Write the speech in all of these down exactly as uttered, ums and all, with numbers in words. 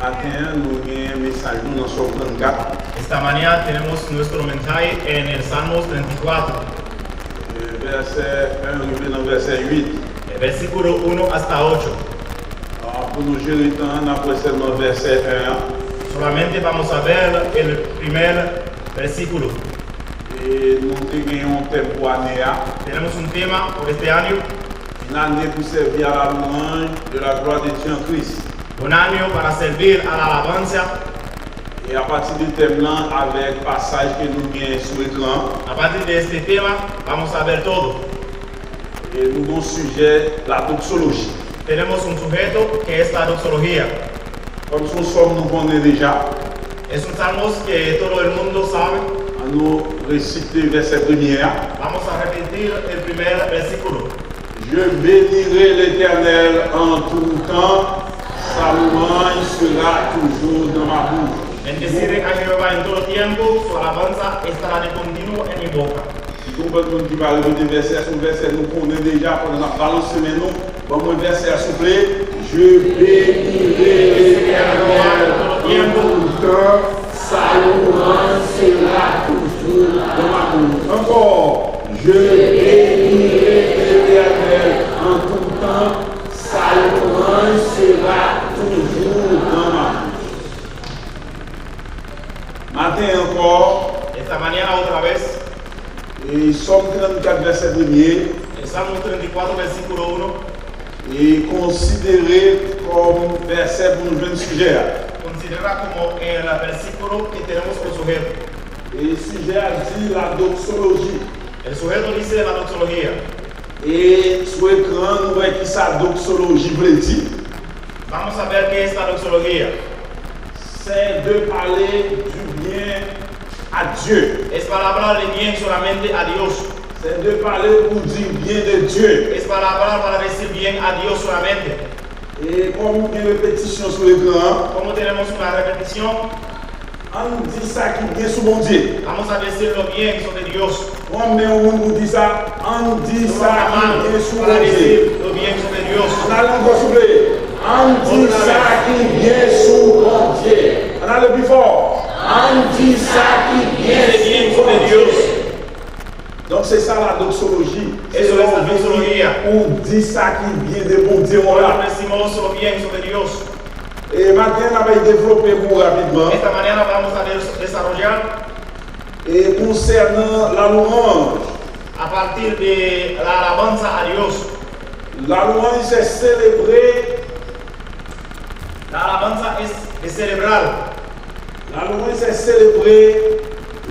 Maten an, nou gen mesaj nou nan Sòm trannkat. Esta mañana tenemos nuestro mensaje en el Salmos treinta y cuatro. Vèsè en rive nan vèsè uit. El versículo uno hasta ocho. Ah, pou nou jere tan an, n ap wè sèlman vèsè en an. Solamente vamos a ver el primer versículo. E nou te gen yon tèm pou ane a. Tenemos un tema por este año. Une année pour servir à la louange de la gloire de Dieu en Christ. Un año para servir a la alabanza. E apati de tèm nan, avèk pasaj ke nou gen sou ekran, A partir de este tema, vamos a ver todo. E nou gen yon sijè, la doxologie. Tenemos un sujeto que es la doxología. Kòm se yon sòm nou konnen deja, Es un salmos que todo el mundo sabe. An nou resite vèsè premye a. Vamos a repetir el primer versículo. Je bénirai l'Éternel en tout temps, sa louange sera toujours dans ma bouche. Bendeciré a Jehová en todo tiempo, su alabanza estará de continuo en mi boca. Si gon bann moun ki pa repete vèsè a, se yon vèsè nou konnen deja, pandan n ap balanse men nou, ban mwen vèsè a, souple. Je bénirai l'Éternel en tout temps, sa louange sera toujours dans ma bouche. Encore. Je bénirai l'Éternel en tout temps, sa louange sera toujours dans ma bouche. Maten ankò. Esta mañana otra vez. E Sòm trannkat, vèsè premye. El Salmo treinta y cuatro, versículo uno. E konsidere kòm vèsè pou nou jwenn sijè a. Considera como el versículo que tenemos por sujeto. E sijè a di la doxologie. El sujeto dice la doxología. E sou ekran, nou wè ki sa doxologie vle di. Vamos a ver qué es la doxología. C'est de parler du bien à Dieu. Es para hablar de bien solamente a Dios. C'est de parler pour dire bien de Dieu. Es para hablar para decir bien a Dios solamente. E kòm gen repetisyon sou ekran an, Como tenemos una repetición, ann di sa ki byen sou Bondye. Vamos a decir lo bien sobre Dios. Pran men yon moun pou di sa, ann di sa ki byen sou Bondye. Ann ale ankò, souple. Ann di sa ki byen sou Bondye. Ann ale pi fò. Ann di sa ki byen sou Bondye. Donk, se sa la doxologie. Se lè w anvi pou di sa ki byen de Bondye w la. E maten an, n ap al devlope pou ou rapidman. Esta mañana vamos a des- desarrollar. E konsènan la louange. A partir de la alabanza a Dios. La louange, c'est célébrer. La alabanza es de celebrar. La louange, c'est célébrer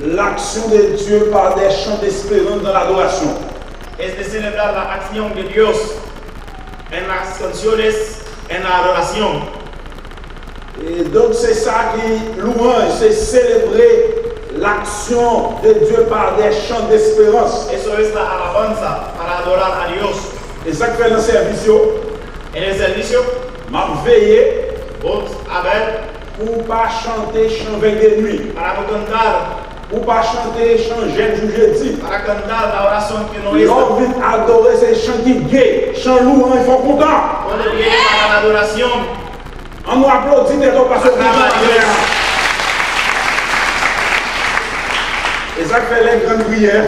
l'action de Dieu par des chants d'espérance dans l'adoration. Es de celebrar la acción de Dios en las canciones, en la adoración. E donk, se sa ki louange, c'est célébrer l'action de Dieu par des chants d'espérance. Eso es la alabanza para adorar a Dios. E sa k fè nan sèvis yo, En el servicio, m ap veye, vos a ver, pou w pa chante chan vèy de nwi. Para no cantar, pou w pa chante chan jèn jou jedi. Para cantar la oración que no es. Lè w vin adore, se chan ki gay, chan louanj, fò w kontan. Cuando viene para la adoración, An nou aplodi tèt nou paske w kontan maten an. E sa k fè lè grann priyè.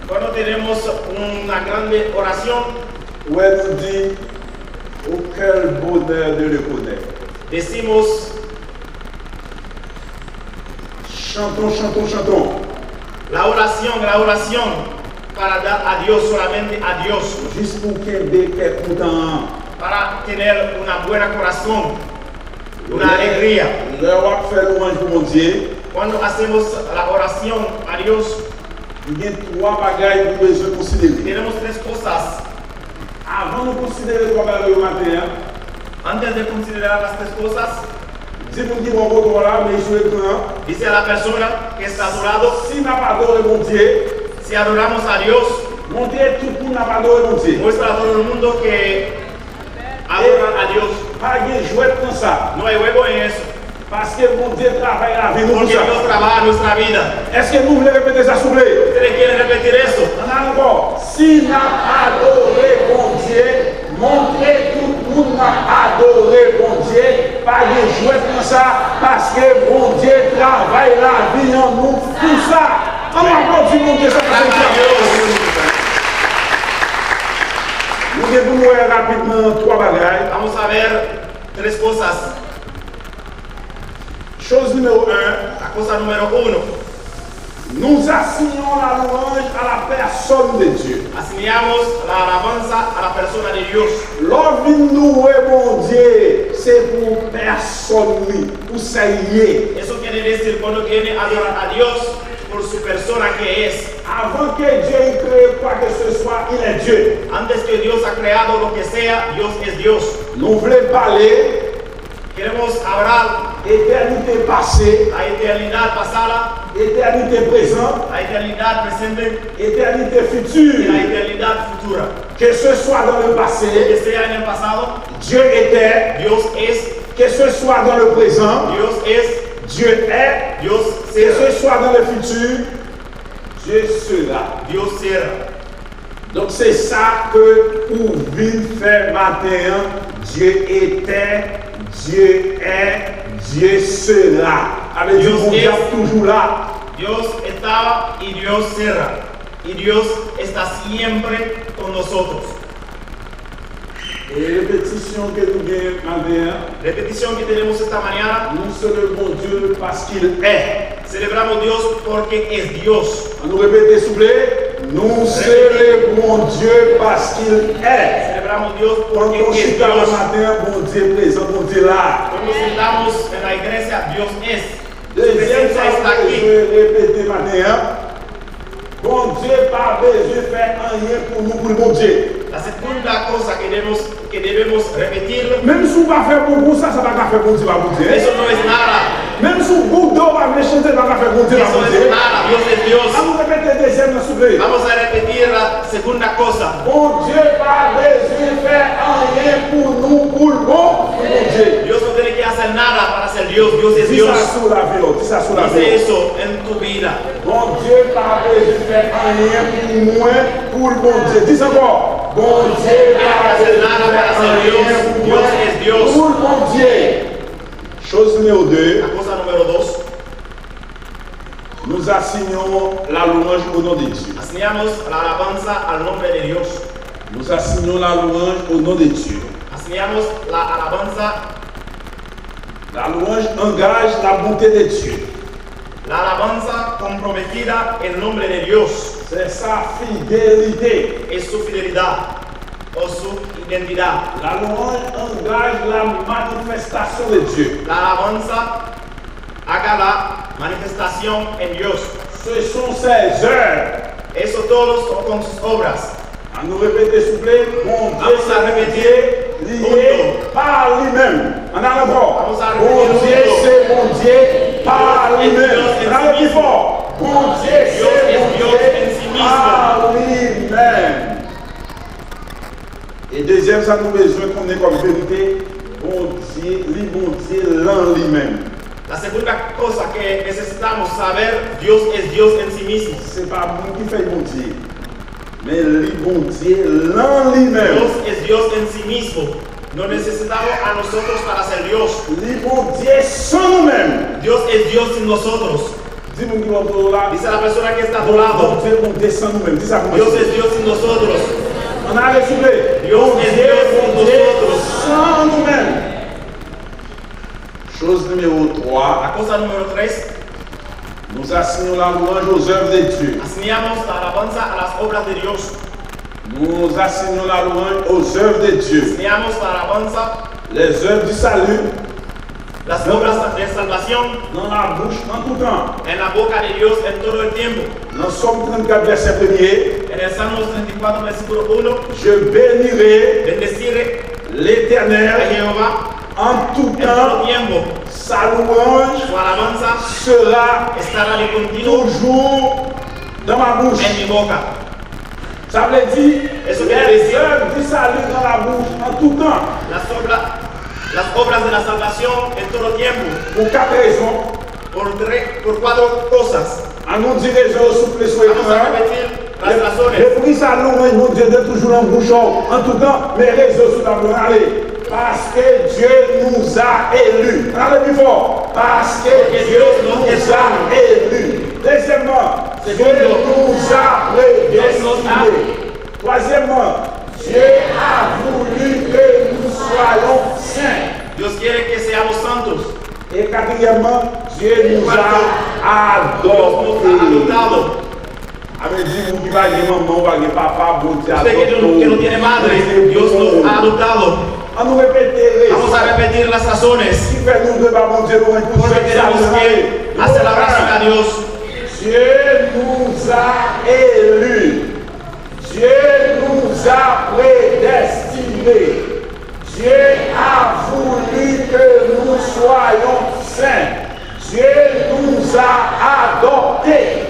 Cuando tenemos una grande oración, Wè nou di, oh, quel bonheur de le connaître. Decimos, Chantons, chantons, chantons. La oración, la oración para dar a Dios, solamente a Dios. Jis pou kenbe kè kontan an. Para tener una buena corazón, una alegría. Lè w ap fè louanj pou Bondye, Cuando hacemos la oración a Dios, gen twa bagay nou bezwen konsidere. Tenemos tres cosas. Avan nou konsidere twa bagay yo maten an, Antes de considerar las tres cosas, di moun ki bò kote w la, men sou ekran an, dice a la persona que está a tu lado, si n ap adore Bondye, si adoramos a Dios, montre tout moun n ap adore Bondye. Muestra a todo el mundo que adoran a Dios. Pa gen jwèt nan sa. No hay juego en eso. Paske Bondye travay lavi nou pou sa. Porque Dios trabaja nuestra vida. Èske nou vle repete sa, souple? ¿Ustedes quieren repetir eso? Ann al ankò. Si n ap adore Bondye, montre tout moun n ap adore Bondye. Pa gen jwèt nan sa, paske Bondye travay lavi an nou pou sa. Ann nou aplodi Bondye sa, paske li travay lavi an nou pou sa. Nou gen pou nou wè rapidman twa bagay. Vamos a ver tres cosas. Chose numéro un. La cosa número uno. Nous assignons la louange à la personne de Dieu. Asignamos la alabanza a la persona de Dios. Lè w vin louwe Bondye, se pou pèsòn li, pou sa l ye. Eso quiere decir, cuando viene a adorar a Dios, por su persona que es. Avant que Dieu ait créé quoi que ce soit, il est Dieu. Antes que Dios ha creado lo que sea, Dios es Dios. Nou vle pale Queremos hablar eternite pase, la eternidad pasada, eternite prezan, la eternidad presente, eternite y la fiti. Eternidad futura. Que ce soit dans le passé, Que sea en el pasado, Dieu était. Dios es. Que ce soit dans le présent, Dios es. Dieu est. Dios Que será. Ce soit dans le futur, Dieu sera. Dios será. Donk, se sa ke ou vin fè maten an, Dieu était, Dieu est, Dieu sera. Sa vle di Dios Bondye ap es. Toujou la. Dios estaba y Dios será. Y Dios está siempre con nosotros. E repetisyon ke nou gen maten an. Repetición que tenemos esta mañana. Nous célébrons Dieu parce qu'il est. Celebramos Dios porque es Dios. Ann nou repete, souple. Nous célébrons Dieu parce qu'il est. Celebramos Dios porque es Dios. Pandan w chita nan maten an, Bondye prezan, Bondye la. Cuando sentamos en la iglesia, Dios es. Dezyèm sa nou bezwen repete maten an, Bondye pa bezwen fè anyen pou nou, pou l Bondye. La segunda cosa que debemos, que debemos repetir. Menm si w pa fè bon pou sa, sa pa ka fè Bondye pa Bondye. Eso no es nada. Menm si w bouda w pa vle chante, sa pa ka fè Bondye pa Bondye. Eso es nada. Dios es Dios. Ann nou repete dezyèm nan, souple. Vamos a repetir la segunda cosa. Bondye pa bezwen fè anyen pou nou, pou l bon, pou Bondye. Dios no tiene que hacer nada para ser Dios. Dios es Dios. Di sa sou lavi w, di sa sou lavi w. Dice eso en tu vida. Bondye pa bezwen fè anyen pou mwen, pou l Bondye. Di sa ankò. Bondye pa bezwen fè anyen pou mwen, pou l Bondye. Chose numéro deux. La cosa número dos. Nous assignons la louange au nom de Dieu. Asignamos la alabanza al nombre de Dios. Nous assignons la louange au nom de Dieu. Asignamos la alabanza. La louange engage la bonté de Dieu. La alabanza comprometida el nombre de Dios. C'est sa fidélité. Es su fidelidad o su identidad. La louange engage la manifestation de Dieu. La alabanza haga la manifestación en Dios. Ce sont ses œuvres. Eso todo son con sus obras. Ann nou repete, souple. Bondye se Bondye, li ye pa li menm. Ann ale ankò. Bondye se Bondye pa li menm. Ann ale pi fò. Bondye se Bondye pa li menm. E dezyèm sa nou bezwen konnen kòm verite, Bondye, li Bondye lan li menm. La segunda cosa que necesitamos saber, Dios es Dios en sí mismo. Se pa moun ki fè l Bondye, men li Bondye lan li menm. Dios es Dios en sí mismo. No necesitamos a nosotros para ser Dios. Li Bondye san nou menm. Dios es Dios sin nosotros. Di moun ki bò kote w la. Dice a la persona que está a tu lado. Bondye, Bondye san nou menm. Di sa pou mwen. Dios es Dios sin nosotros. Ann ale, souple. Dios es Dios sin nosotros. Bondye, Bondye san nou menm. Chose numéro trois. La cosa número tres. Nous assignons la louange aux œuvres de Dieu. Asignamos la alabanza a las obras de Dios. Nous assignons la louange aux œuvres de Dieu. Asignamos la alabanza. Les œuvres du salut. Las obras de salvación. Dans la bouche en tout temps. En la boca de Dios en todo el tiempo. Nan Sòm trannkat, vèsè premye. En el Salmos treinta y cuatro, versículo uno. Je bénirai Bendeciré l'Éternel a Jehová en tout temps. En todo tiempo. Sa louanj sera toujours dans ma bouche. Su alabanza estará de continuo en mi boca. Sa vle di, les œuvres du salut dans la bouche en tout temps. Las obra-, las obras de la salvación en todo tiempo. Pou kat rezon. Por tres, por cuatro cosas. Ann nou di rezon yo, souple, sou ekran an. Vamos a repetir las razones. Depi sa louanj Bondye de toujou nan bouch ou, an tou tan, men rezon sou tablo an, ale. Parce que Dieu nous a élus. Ann ale pi fò. Parce que Dieu nous a élus. Dezyèmman, Dieu nous a prédestinés. Twazyèmman, Dieu a voulu que nous soyons saints. Dios quiere que seamos santos. E katriyèmman, Dieu nous a adoptés. Dios nos ha adoptado. Sa vle di, moun ki pa gen manman, ou pa gen papa, Bondye adopte w. Usted que no, que no tiene madre, Dios nos ha adoptado. Ann nou repete rezon. Vamos a repetir las razones ki fè nou dwe ba Bondye lwanj pou sèl sa. Porque tenemos que hacer la oración a Dios. Dieu nous a élus. Dieu nous a prédestinés. Dieu a voulu que nous soyons saints. Dieu nous a adoptés.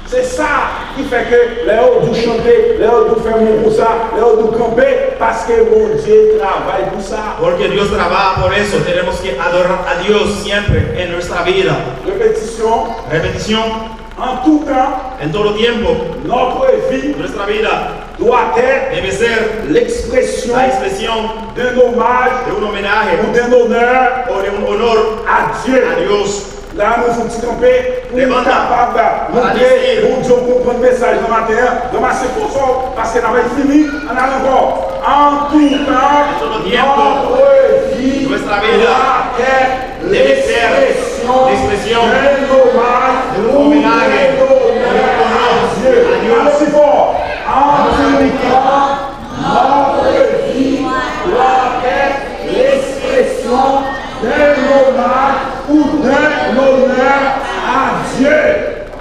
Se sa ki fè ke lè yo di w chante, lè yo di w fè moun konsa, lè yo di w kanpe, paske Bondye travay pou sa. Porque Dios trabaja por eso. Tenemos que adorar a Dios siempre en nuestra vida. Repetisyon. Repetición. En tout temps, en todo tiempo, notre vie, nuestra vida, doit être, debe ser, l'expression, la expresión, d'un hommage, de un homenaje, ou d'un honneur, o de un honor, à Dieu, a Dios. La nou fè yon ti kanpe pou nou kapab montre Bondye w konprann mesaj nan maten an. Ranmase fòs ou, paske n ap fini, ann ale ankò. En tout temps, notre vie doit être l'expression d'un hommage ou d'un honneur à Dieu. Ann ale pi fò. En tout temps, notre vie doit être l'expression d'un hommage ou d'un honneur à Dieu.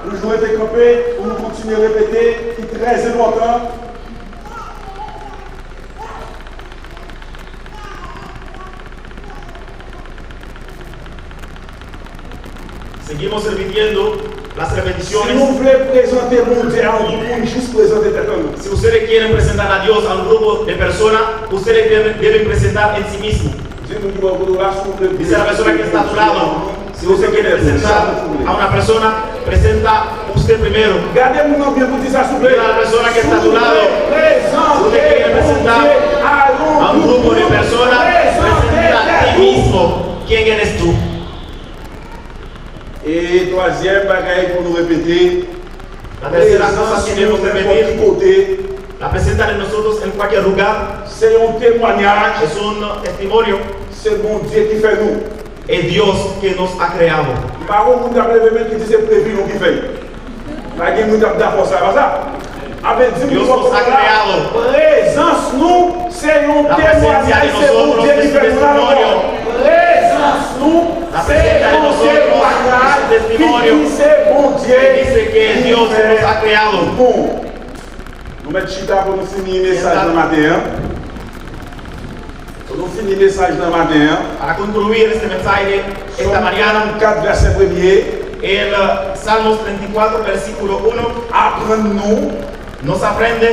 Toujou rete kanpe pou nou kontinye repete, ki trè enpòtan. Seguimos repitiendo las repeticiones. Si nou vle prezante Bondye a yon gwoup moun, jis prezante tèt an nou. Si ustedes quieren presentar a Dios a un grupo de personas, ustedes deben, deben presentar en sí mismo. Di moun ki bò kote w la, si w vle prezante Bondye a yon moun, si w vle prezante tèt ou, jan w vle. Dice la persona que está a tu lado, si usted quiere presentar a una persona, presenta usted primero. Gade moun nan byen pou di sa, souple. Mira a la persona que está a tu lado. Si w vle prezante Bondye a yon gwoup moun, prezante tèt ou. A un grupo de personas, presenta a ti mismo. ¿Quién eres tú? E twazyèm bagay pou nou repete, la tercera cosa que debemos repetir, prezans nou nenpòt ki kote, la presencia de nosotros en cualquier lugar, se yon temwayaj, es un testimonio, se Bondye ki fè nou. Es Dios que nos ha creado. M pa wè moun k ap leve men ki di se previ nou ki fè l. Pa gen moun k ap dakò sa, pa sa? Amen. Di moun bò kote w la, prezans nou se yon temwayaj, se Bondye ki fè nou la ankò. Prezans nou se yon temwayaj ki di se Bondye ki fè nou. Nou mèt chita pou nou fini mesaj nan maten an. Pou nou fini mesaj nan maten an. Para concluir este mensaje esta mañana, Sòm trannkat, vèsè premye, el, uh, Salmos treinta y cuatro, versículo uno, aprann nou, nos aprende,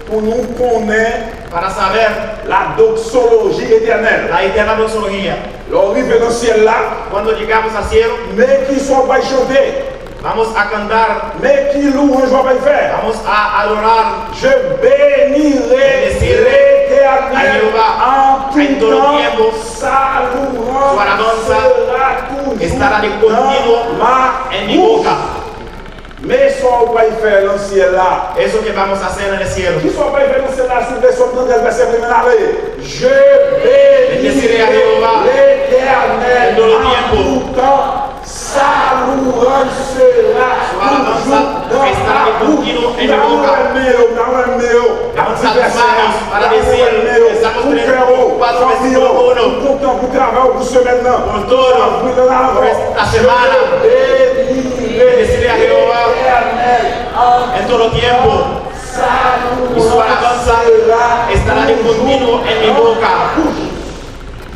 pou nou konnen, para saber, la doxologie éternelle, la eterna doxología. Lè w rive nan syèl la, cuando llegamos al cielo, men ki sa w pral chante. Vamos a cantar. Men ki lwanj w ap al fè. Vamos a adorar. Je bénirai l'Éternel en tout temps. Bendeciré a Jehová en todo tiempo. Sa louanj sera toujou nan ma bouch. Estará de continuo en mi boca. Men sa w pral fè nan syèl la. Eso que vamos a hacer en el cielo. Ki sa w pral fè nan syèl la, souple? Sòm trannkat, vèsè premye, ale. Je bénirai l'Éternel en tout temps. Sa louanj sera toujou nan ma bouch. M ta renmen wè men yo, m ta renmen wè men yo. Ap di vèsè a, m ta renmen wè men yo. Pou kè w, fanmi w, m kontan pou travay ou pou semèn nan. Pou avril la ankò. Je bénirai l'Éternel en tout temps. Sa louanj sera toujou nan ma bouch.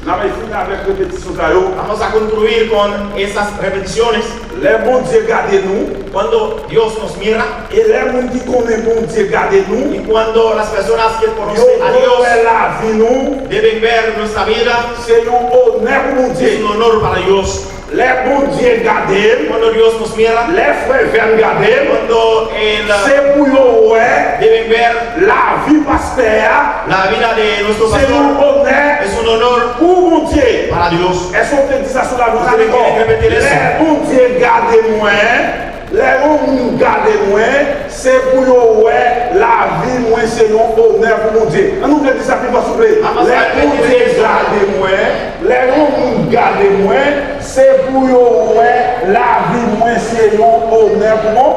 N ap fini avèk repetisyon sa yo. Vamos a concluir con esas repeticiones. Lè Bondye gade nou, cuando Dios nos mira, e lè moun ki konnen Bondye gade nou, y cuando las personas que conocen a Dios, yo dwe wè lavi nou, deben ver nuestra vida, se yon onè pou Bondye. Es un honor para Dios. Lè Bondye gade m, Cuando Dios nos mira, lè frè Vèn gade m, cuando el ah, se pou yo wè deben ver lavi pastè a, la vida de nuestro se yon pastor. Onè Es un honor pou Bondye. Para Dios. Èske w te di sa sou lavi w Usted tiene que repetir eso. Lè Bondye gade mwen, lè yon moun gade mwen, se pou yo wè lavi mwen se yon onè pou Bondye. An nou vle di sa pi fò souple. Vamos a Lè repetir Bondye eso. Gade mwen, lè yon moun gade mwen, se pou yo wè lavi mwen se yon onè pou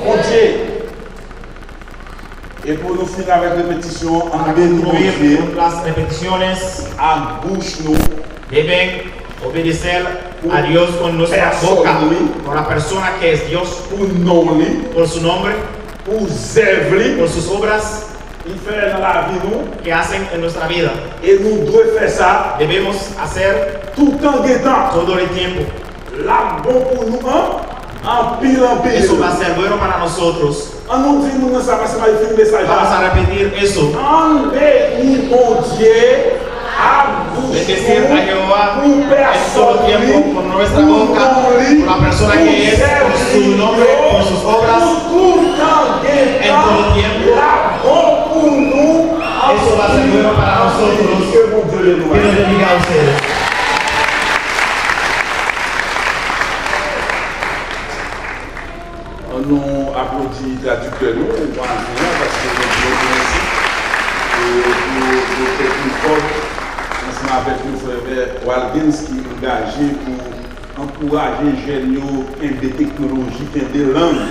Bondye. E pou nou fini avèk repetisyon, an nou beni Concluir Bondye con las repeticiones. Ak bouch nou, Deben obedecer a Dios con nuestra boca, por la persona que es Dios, pou non li, por su nombre, pou zèv li, por sus obras li fè nan lavi nou, que hacen en nuestra vida. E nou dwe fè sa Debemos hacer toutan gentan. Todo el tiempo. L ap bon pou nou an anpil anpil. Eso va a ser bueno para nosotros. An nou di moun nan sa paske m al fin mesaj Vamos la. A repetir eso. An beni Bondye ak bouch Bendecir a nou Jehová pou en todo pèsòn li, tiempo, por nuestra pou boca, non li, por la persona pou que es, zèv por su li nombre, yo, por sus obras, pou toutan en todo gentan. tiempo. L ap bon pou nou. Eso va a ser bueno para nosotros. Ke Bondye beni nou. Que Dios bendiga a ustedes. An nou aplodi tradiktè nou, vwazen an, paske nou di yon mèsi e pou Doktè Clifford, ansanm avèk nou, frè Walgens, ki angaje pou ankouraje jèn yo kenbe teknoloji, kenbe lang.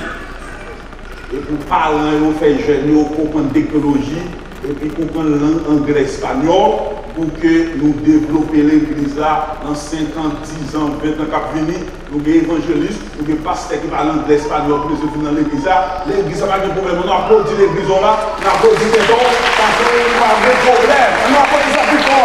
E pou paran yo fè jèn yo konprann teknoloji, epi konprann lang anglè espanyòl, pou ke nou devlope legliz la nan senk an, diz an, ven an k ap vini. Nou gen evanjelis, nou gen pastè ki pale anglè espanyòl ki bezwen vin nan legliz la. Legliz la pa gen pwoblèm. An nou aplodi legliz la, n aplodi tenten, paske nou pa gen pwoblèm. An nou aplodi sa pi fò.